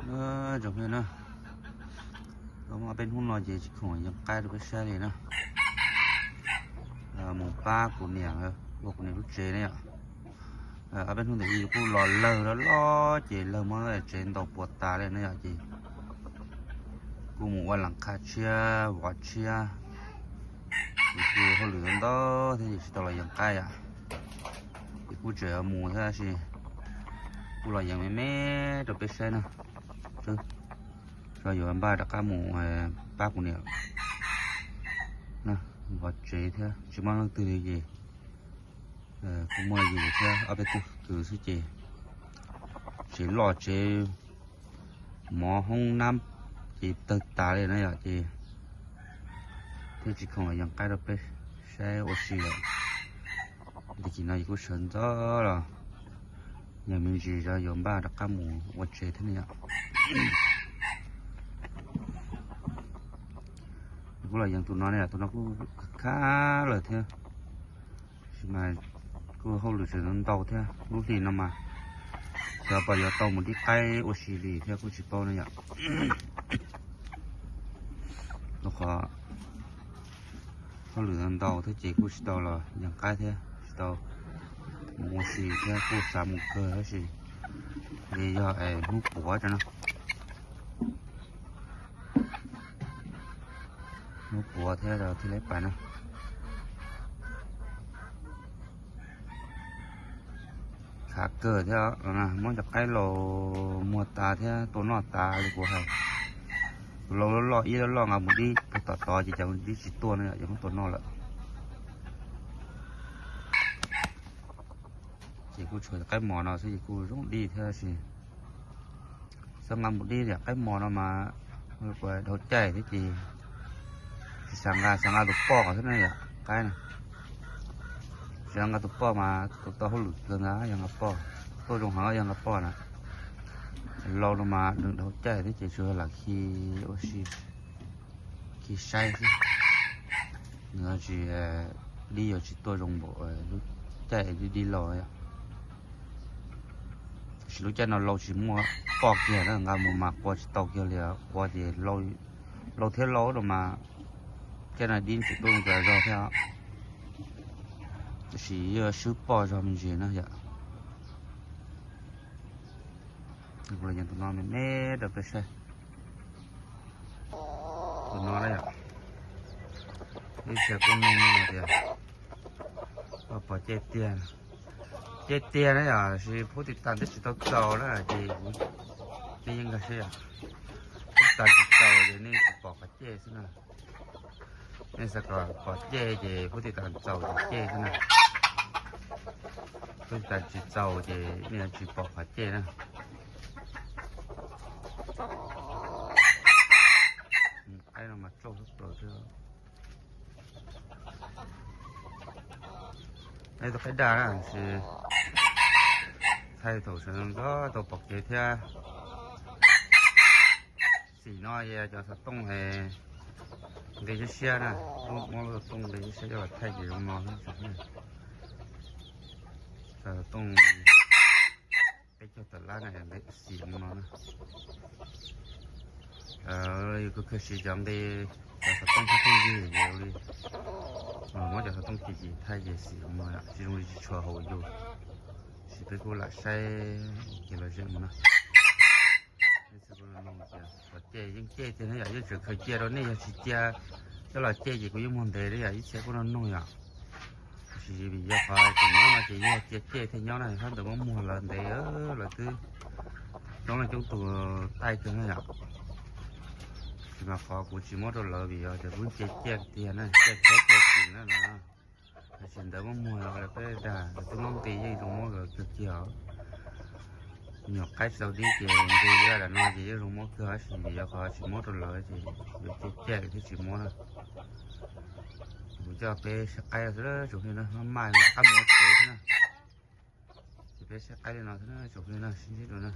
Tsoom phooj ywg na, tau muaj ob peb hnub no ces tsis khoom yees qaib rau peb saib li na. Mus pab kuv niam, ua kuv niam lub tsev ne yom. Ob peb hnub ntawd yus kuj los lawg loj loj ces lawg muab tsev ntaus puas tas li na yom, ces kuj mus ua las qha tshiab vov tshiab, ces kuj hauj lwm ntau thiab ces tsis tau los yees qaib yom. Ces kuj tseem mus thiab tab sis kuj los yees me me rau peb saib na. Tso yuav npaj rov qab mus pab kuv niam vov tsev thiab tsis muaj leej twg li ces kuj muaj yus thiab ob peb tug kwv xwb ces tsev loj tsev mov hoob nab ces tawg tas li na yom, ces thiaj tsis khoom los yees qaib rau peb saib ua si lawm. Tag kis no yus kuj sawv ntxov los yees me ntsis tso yuav npaj rov qab mus ua tsev thiab ne yom. Kuj los yees tus no ne, tus no kuj khab lawm thiab, tab sis mas kuj hauj lwm tseem ntau thiab lub hli no mas xyov puas yuav tau mus dib qaib ua si li thiab kuj tsis paub na yom. Rau qhov hauj lwm ntau thiab ces kuj tsis tau los yees qaib thiab tsis tau mus ua si thiab kuj xav mus kawg tab sis li yog es hnub puav tso na. Hnub puav thiab thiaj li pais na. Khav kawg thiab, muab cov qaib laus muag tas thiab tua noj tas li kuv hais. Tus lau loj loj ib loj loj nqa mus dib puag tom tod ces cov dib tsis tuaj no yom, cov muab tua noj lawm. Ces kuj tshuav qaib mos no xwb ces kuj zoo dib thiab tab sis txhob nqa mus dib li, qaib mos no mas kuv dhau caij thiab ces tsis xav nqa, xav nqa tus poj xwb na yom, qaib na. Tsis nqa tus poj mas tus tau hauj lwm kawg ntag yog nqa poj, tuaj zoo heev yog nqa poj na. Lau no mas nws dhau caij thiab ces tsuas lam khi ua si, khi saib xwb. Nws tsis, dib yuav tsis tuaj zoo npaum lub caij dib dib lau yom. Tab sis lub caij no lau tsis muaj poj kiag na, nqa mus mas qua tsis tau kiag li, qua ces lau thiab lau no mas caij no dib tseem tuaj zoo cas zog thiab, tab sis yeej swb poj zog me ntsis na yom. Kuv los yees tus no me me rau peb saib. Tus no na yom, ib txhia kuj nug nug tias pom cej tiag, cej tiag na yom, sis phub tiv tas twb tsis tau txaus na ces kuv, nej yeej nkag siab yom, phub tiv tas tsis txaus ces nej tsis pom qhov cej xwb na. Nej xav kom pom cej ces phub tiv tas txaus ces cej xwb na. Phub tiv tas tsis txaus ces nej yuav tsis pom qhov cej na. Qaib no mas tsauj xwb plaws thiab. Ib tug qaib daj na, sis thaij thaum sawv ntxov tau pom kev thiab. Xim no yog cov xov tooj nqi siab siab na, muab lub xov tooj nqi siab siab coj los thaij ces zoo no xwb. Cov xov tooj peb caug tawm lab na, xim zoo no na. Yus kawg kawg siv cov nqi, cov xov tooj pheej pheej yig yus li, muab cov xov tooj ci ci thaij ces xim zoo no, tsis zoo li tsis tshua haum yus. Sis peb kuj lam saib kiag los ze mus na. Pom cej yeej cej tiag na yom, yeej tseem khaws cia rau nej, yog tsis cia coj los cej ces kuv yeej muag ntev li yom, ib txhia kuj nug nug yom. Tab sis vim yog qhov tseem nyob no ces yog cia cej thiaj nyob na, hab ntawd muab muag lawv ntev, lawv twb coob leej coob tus taij kawg na yom. Tab sis mas qhov kuv tsis muab rau lawv vim yog tias kuv cia cej tiag na, cej thiab cej tim na no. Tab sis ntawd muab muag los lawv peb dag, lawv twb muab nqi yeej zoo muab lawv kawg kiag os. Nyuam qaib tsis tau dib ces nqi laj dam no ces yeej zoo muab kawg tab sis vim yog qhov tsis muab rau lawv ces yuav cia cej thiaj tsis muab na. Kuv coj peb saib qaib xwb tsoom phooj ywg na, maj maj rov qab mus ua tsev xwb na. Ces peb saib qaib li no xwb na tsoom phooj ywg na, sib ntsib dua na.